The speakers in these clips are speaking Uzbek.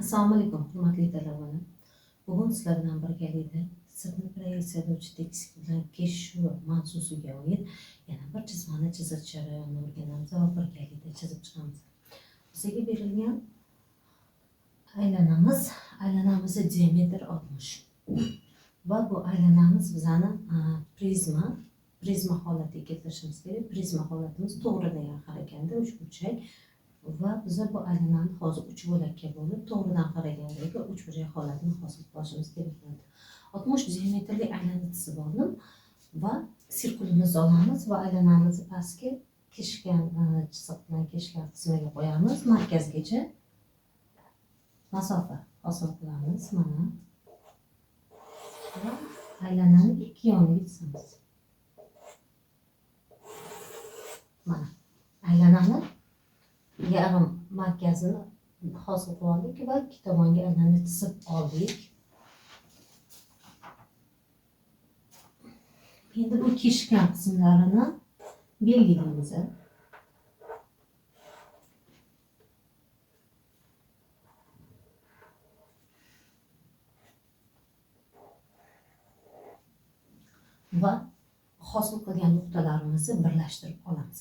Assalomu alaykum, hurmatli talabalar. Bugun sizlar bilan birgalikda sirtni proyeksiyalovchi tekislik bilan kesishuvi mavzusiga oid yana bir chizmani chizish jarayonini o'rganamiz va birgalikda chizib chiqamiz. Bizga berilgan aylanamiz diametr 60. Va bu aylanamiz bizani prizma holatiga keltirishimiz kerak. Prizma holatimiz to'g'ridan qaraganda uchburchak va biza bu aylanani hozir 3 bo'lakka bo'lib, to'g'ridan qaragandagi uchburchak holatini hosil qilishimiz kerak bo'ladi. 60 diametrli aylana chizib oldim va sirkulimizni olamiz va aylanamizni pastga kesishgan chiziq bilan kesishgan qismiga qo'yamiz, markazgacha masofa hosil qilamiz mana. Va aylanani ikki yoniga chizamiz. Mana aylanani yarim markazini hosil qilib oldik va ikki tomonga aylana chizib oldik. Endi bu kesishgan qismlarini belgilaymiz. Va hosil qilgan nuqtalarimizni birlashtirib olamiz.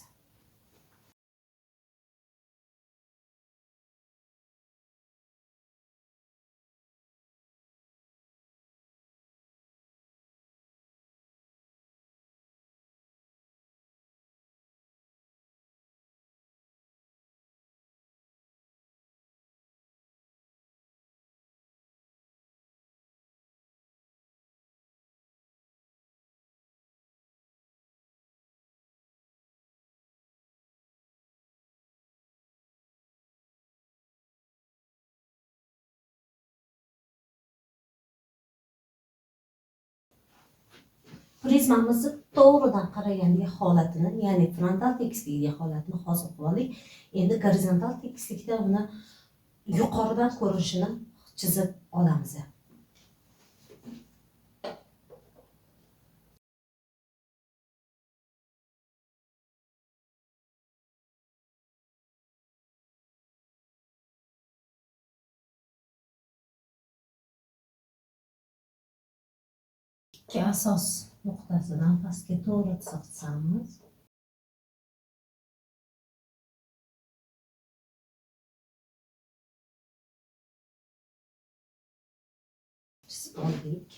Prizmamizni to'g'ridan qaragandagi holatini, ya'ni frontal tekislikdagi holatini hosil qilib oldik. Endi gorizontal tekislikda uni yuqoridan ko'rinishini chizib olamiz. Ikki asos nuqtasidan pastga to'g'ri chiziq chizamiz. Chizib oldik.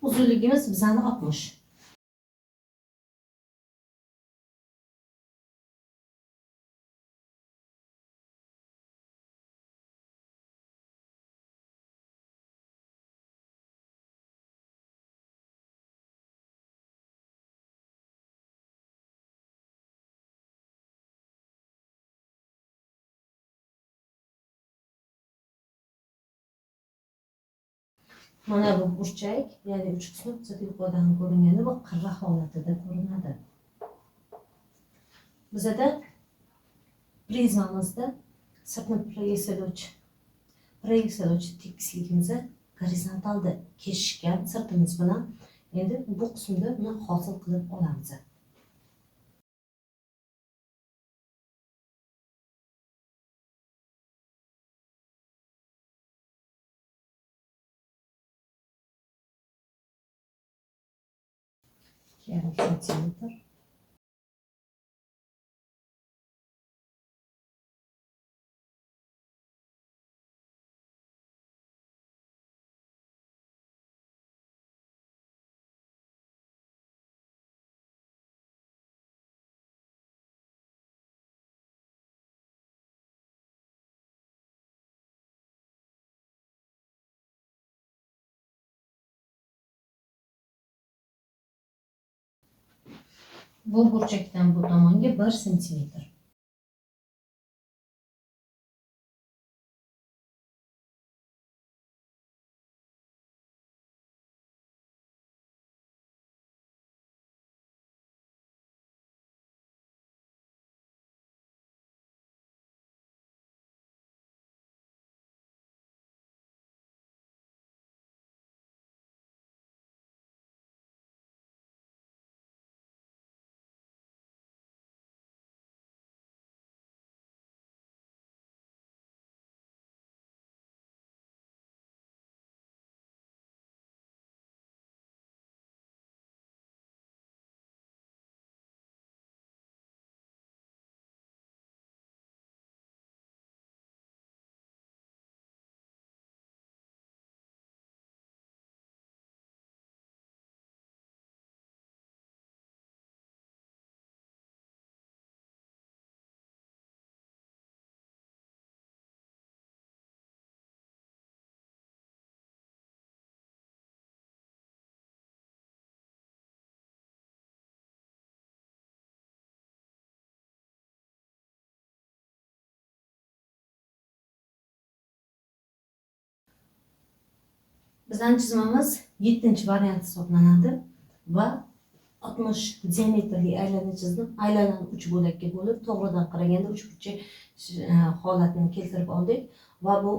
Uzunligimiz bizani 60. Mana bu burchak, ya'ni uch qismi bizga yuqoridan ko'ringanda bu qirra holatida ko'rinadi. Bizada prizmamizda sirtni proyeksiyalovchi tekisligimiz gorizontalda kesishgan sirtimiz bilan endi bu qismda buni hosil qilib olamiz. Yarim santimetr. Bu burchakdan bu tomonga 1 santimetr. Bizning chizmamiz 7-variant hisoblanadi va 60 diametrli aylana chizdim. Aylanani 3 bo'lakka bo'lib, to'g'ridan qaraganda uchburchak holatini keltirib oldik va bu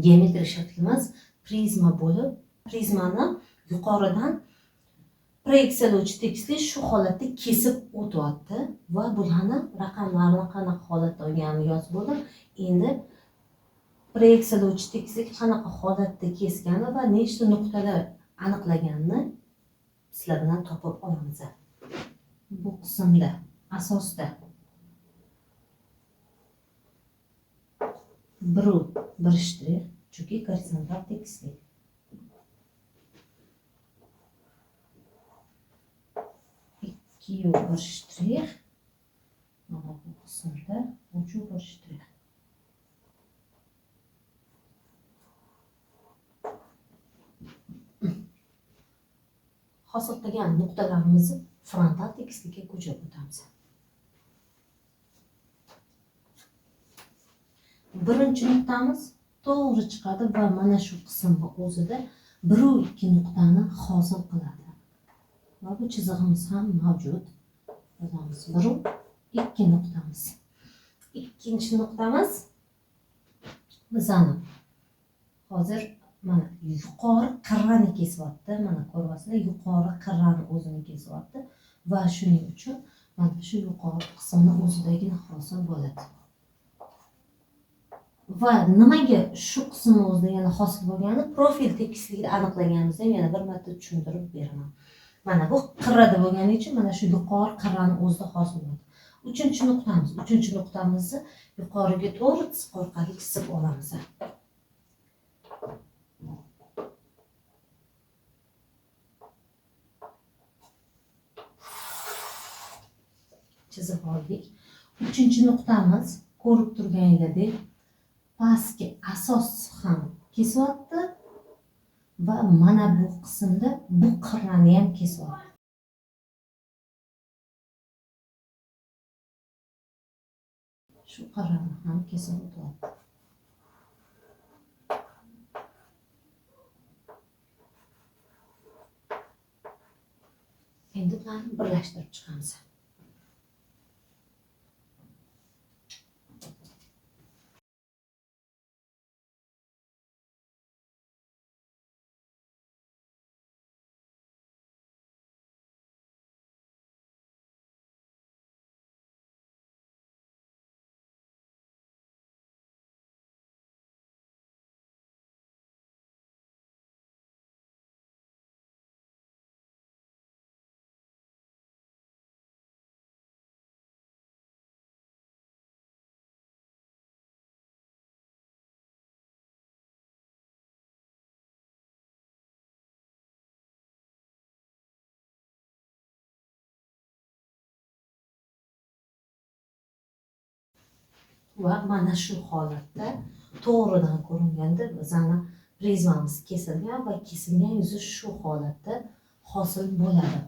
geometrik shaklimiz prizma bo'lib, prizmani yuqoridan proyeksiyalovchi tekislik shu holatda kesib o'tyapti va bularni raqamlarini qanaqa holatda olganini yozib bo'ldim. Endi proyeksiyalovchi tekislik qanaqa holatda keskani va nechta nuqtada aniqlaganini sizlar bilan topib olamiz. Bu qismda asosda 1,1 shtrix, chunki gorizontal tekislik. 2,1 shtrix, mana bu qismda 3,1 shtrix. Hosil qilgan nuqtalarimizni frontal tekislikka ko'chirib o'tamiz. Birinchi nuqtamiz to'g'ri chiqadi va mana shu qismni o'zida 1,2 nuqtani hosil qiladi. Va bu chizig'imiz ham mavjud. Yozamiz 1,2 nuqtamiz. Ikkinchi nuqtamiz bizani hozir mana yuqori qirrani kesyapti. Mana ko'ryapsizlar, yuqori qirrani o'zini kesyapti va shuning uchun mana shu yuqori qismni o'zidagina hosil bo'ladi. Va nimaga shu qismni o'zida yana hosil bo'lgani profil tekisligida aniqlaganimizda ham yana bir marta tushuntirib beraman. Mana bu qirrada bo'lgani uchun mana shu yuqori qirrani o'zida hosil bo'ladi. Uchinchi nuqtamiz, uchinchi nuqtamizni yuqoriga to'g'ri chiziq orqali chizib olamiz. Chizib oldik. Uchinchi nuqtamiz ko'rib turganingizdek pastki asos ham kesyapti va mana bu qismda bu qirrani ham kesyapti. Shu qirrani ham kesib o'tyapti. Endi bularni birlashtirib chiqamiz. Va mana shu holatda to'g'ridan ko'ringanda bizani prizmamiz kesilgan va kesilgan yuzi shu holatda hosil bo'ladi.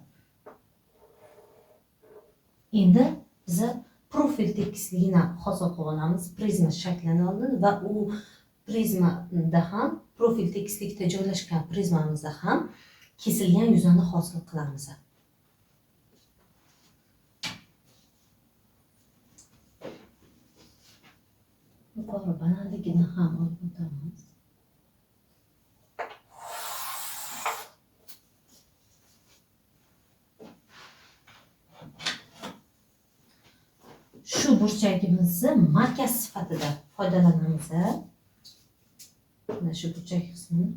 Endi biza profil tekisligini hosil qilib olamiz, prizma shaklini oldin va u prizmada ham profil tekislikda joylashgan prizmamizda ham kesilgan yuzani hosil qilamiz. Yuqori balandligini ham olib o'tamiz. Shu burchagimizni markaz sifatida foydalanamiz. Mana shu burchak qismini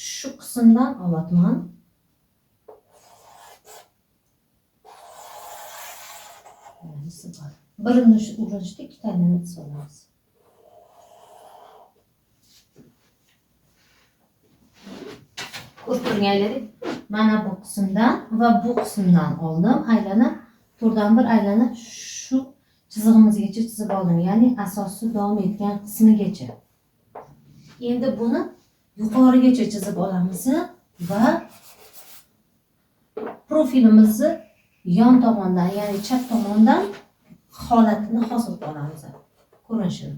shu qismdan olyapman. Birini urinishda ikkita aylanib solamiz. Ko'rib turganlaringizdek, mana bu qismdan va bu qismdan oldim. Aylanib, to'rtdan bir aylanib shu chizig'imizgacha chizib oldim. Ya'ni asosi davom etgan qismigacha. Endi buni yuqorigacha chizib olamiz va profilimizni yon tomondan, ya'ni chap tomondan holatini hosil qilamiz. Ko'rinishini.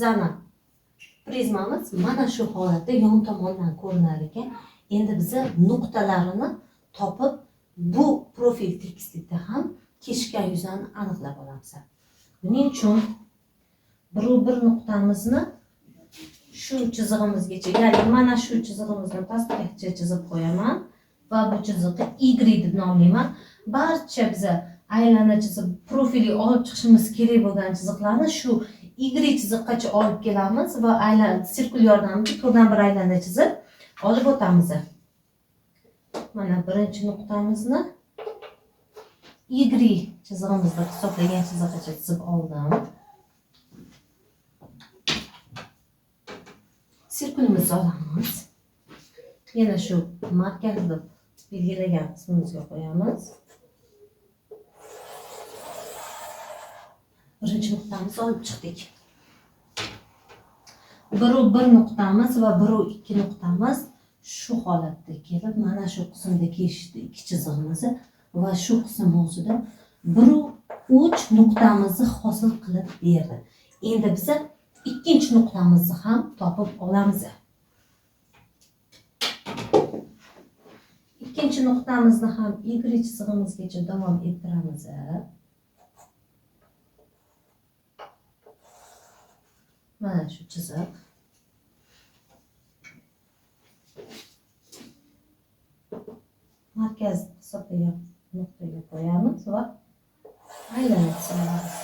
Bizani prizmamiz mana shu holatda yon tomondan ko'rinar ekan. Endi biza nuqtalarini topib, bu profil tekislikda ham kesishgan yuzani aniqlab olamiz. Buning uchun 1,1 nuqtamizni shu chizig'imizgacha, ya'ni mana shu chizig'imizni pastgacha chizib qo'yaman va bu chiziqni Y deb nomlayman. Barcha biza aylana chizib profilga olib chiqishimiz kerak bo'lgan chiziqlarni shu Y chiziqqacha olib kelamiz va sirkul yordamida to'rtdan bir aylana chizib olib o'tamiz. Mana birinchi nuqtamizni Y chizig'imizda hisoblagan chiziqqacha chizib oldim. Sirkulimizni olamiz. Yana shu markaz deb belgilagan qismimizga qo'yamiz. Birinchi nuqtamizni olib chiqdik. 1,1 nuqtamiz va 1,2 nuqtamiz shu holatda kelib, mana shu qismda kesishdi ikki chizig'imizni va shu qism o'zida 1,3 nuqtamizni hosil qilib berdi. Endi biza ikkinchi nuqtamizni ham topib olamiz. Ikkinchi nuqtamizni ham Y chizig'imizgacha davom ettiramiz. Mana shu chiziq. Markaz hisoblagan nuqtaga qo'yamiz va aylanib olamiz.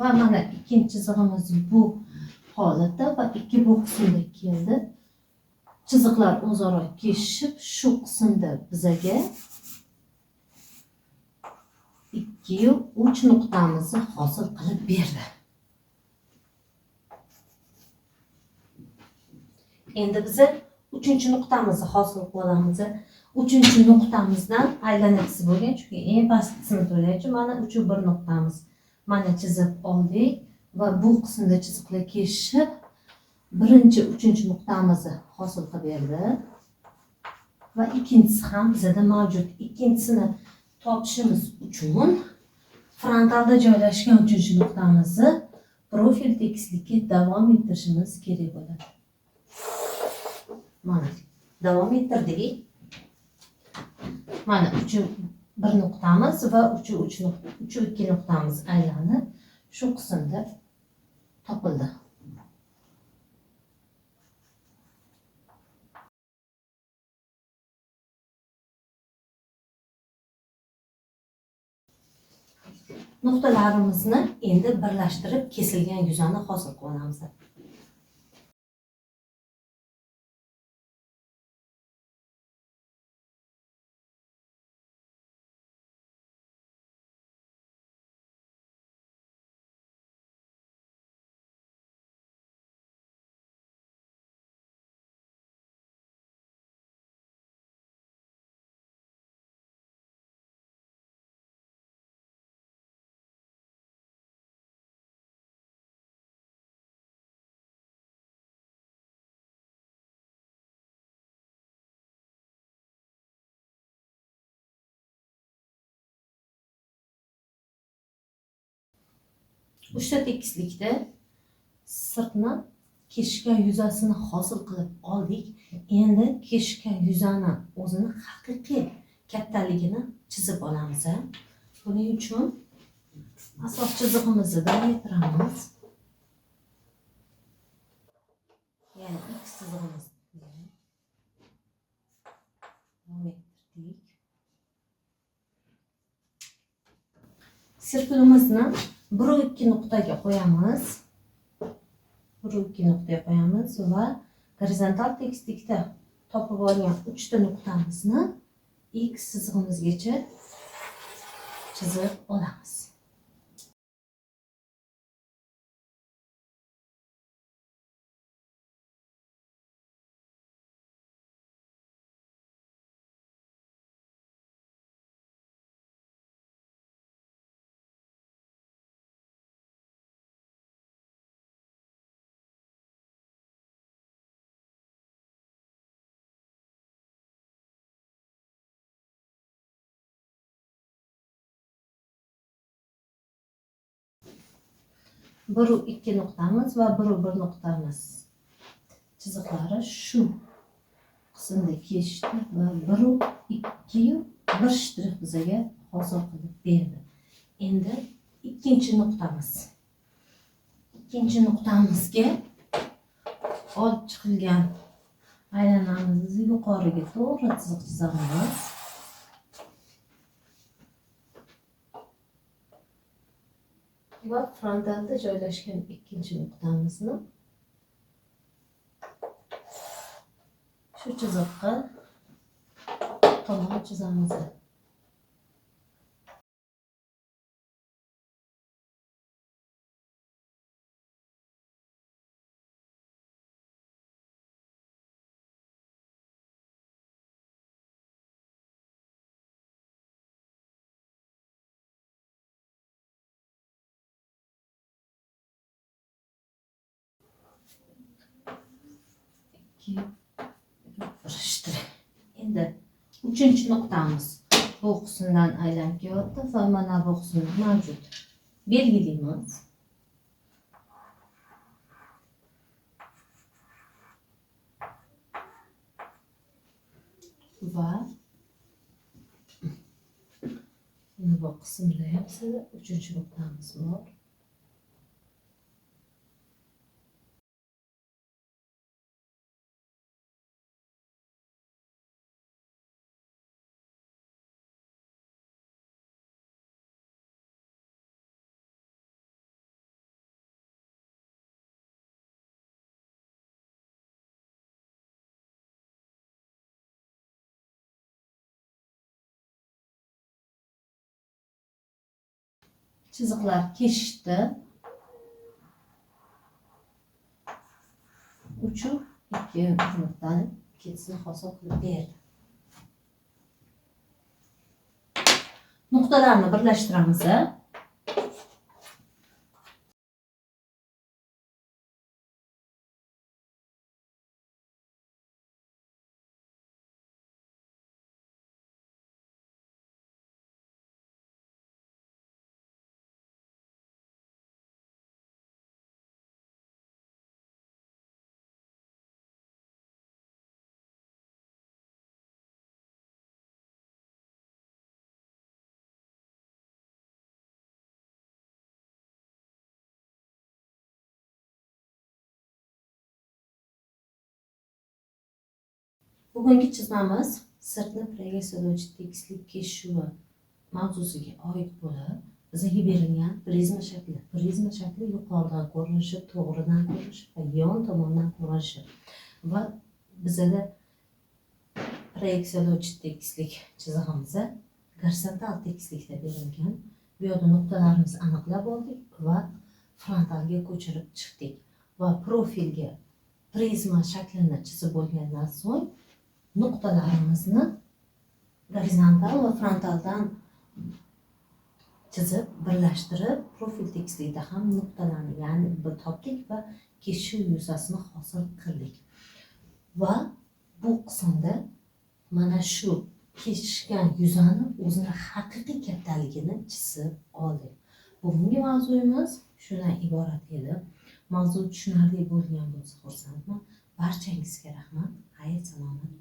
Va mana ikkinchi chizig'imiz bu holatda va ikki bu qismda keldi. Chiziqlar o'zaro kesishib, shu qismda bizaga 2,3 nuqtamizni hosil qilib berdi. Endi biza uchinchi nuqtamizni hosil qilib olamiz. Uchinchi nuqtamizdan aylana chizib bo'lgan, chunki eng past qismi to'laychi mana 3,1 nuqtamiz. Mana chizib oldik va bu qismda chiziqlar kesishib birinchi, uchinchi nuqtamizni hosil qilib berdi. Va ikkinchisi ham bizada mavjud. Ikkinchisini topishimiz uchun frontalda joylashgan uchinchi nuqtamizni profil tekislikka davom ettirishimiz kerak bo'ladi. Mana davom ettirdik. Mana 3,1 nuqtamiz va 3,2 nuqtamiz aylanib shu qismda topildi. Nuqtalarimizni endi birlashtirib kesilgan yuzani hosil qilamiz. Uchta tekislikda sirtni kesishgan yuzasini hosil qilib oldik. Endi kesishgan yuzani o'zini haqiqiy kattaligini chizib olamiz. Buning uchun asos chizig'imizni davom ettiramiz. Ya'ni x chizig'imizni davom ettirdik. Sirkulimizni 1,2 nuqtaga qo'yamiz. 1,2 nuqtaga qo'yamiz va gorizontal tekislikda topib olgan 3 ta nuqtamizni x chizig'imizgacha chizib olamiz. 1 2 nuqtamiz va 1 1 nuqtamiz chiziqlari shu qismda kesishdi va 1 2 1 shtrix bizaga hosil qilib berdi. Endi ikkinchi nuqtamiz. Ikkinchi nuqtamizga olib chiqilgan aylanamizni yuqoriga to'g'ri chiziq chizamiz. Va frontalda joylashgan ikkinchi nuqtamizni shu chiziqqa tomon chizamiz. Endi uchinchi nuqtamiz bu qismdan aylanib kelyapti va mana bu qismda mavjud. Belgilaymiz. Va endi bu qismda ham uchinchi nuqtamiz bor. Chiziqlar kesishdi. 3 2 nuqtani ikkinchisini hosil qilib berdi. Nuqtalarni birlashtiramiz. Bugungi chizmamiz sirtni proyeksiyalovchi tekislik kesishuvi mavzusiga oid bo'lib, bizga berilgan prizma shakli. Prizma shakli yuqoridan ko'rinishi, to'g'ridan ko'rinishi va yon tomondan ko'rinishi. Va bizada proyeksiyalovchi tekislik chizig'imiz gorizontal tekislikda berilgan. Bu yerda nuqtalarimizni aniqlab oldik va frontalga ko'chirib chiqdik va profilga prizma shaklini chizib bo'lgandan so'ng nuqtalarimizni gorizontal va frontaldan chizib birlashtirib profil tekislikda ham nuqtalarni, ya'ni bir topdik va kesishuv yuzasini hosil qildik. Va bu qismda mana shu kesishgan yuzani o'zini haqiqiy kattaligini chizib oldik. Bugungi mavzuyimiz shundan iborat edi. Mavzu tushunarli bo'lgan bo'lsa xursandman. Barchangizga rahmat. Xayr, salomat.